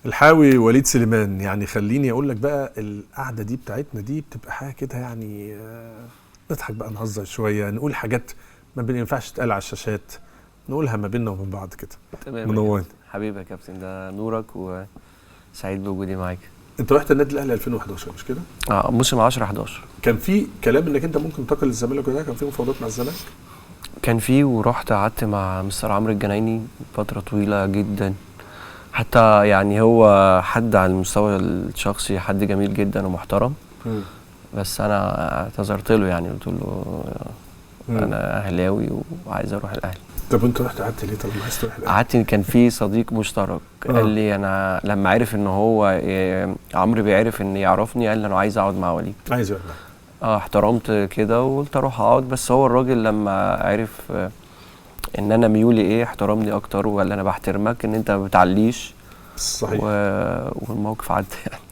الحاوي وليد سليمان، يعني خليني اقول لك بقى القعدة دي بتاعتنا دي بتبقى حاجة كده يعني، نضحك بقى، نهزر شويه، نقول حاجات ما بينفعش تتقال على الشاشات، نقولها ما بيننا وبين بعض كده. تمام. منورني. حبيبي يا كابتن، ده نورك وسعيد بوجودي معاك. انت رحت النادي الاهلي 2011 مش كده؟ اه، موسم 10 11. كان في كلام انك انت ممكن تنتقل للزمالك وده، كان في مفاوضات مع الزمالك؟ كان في، ورحت قعدت مع مستر عمرو الجنايني فترة طويلة جدا، حتى يعني هو حد على المستوى الشخصي حد جميل جدا ومحترم. بس انا اعتذرت له، يعني قلت له انا اهلاوي وعايز اروح الاهلي. طب انت رحت قعدت ليه طالما عايز تروح الاهلي؟ قعدت، كان في صديق مشترك قال لي، انا لما عرف ان هو عمرو بيعرف ان يعرفني، قال لي انا عايز اقعد مع وليد. عايز اقعد معاه. احترمت كده وقلت اروح اقعد، بس هو الراجل لما عرف ان انا ميولي ايه احترمني اكتر، وقال لي انا بحترمك ان انت ما بتعليش. صحيح. والموقف عدى يعني.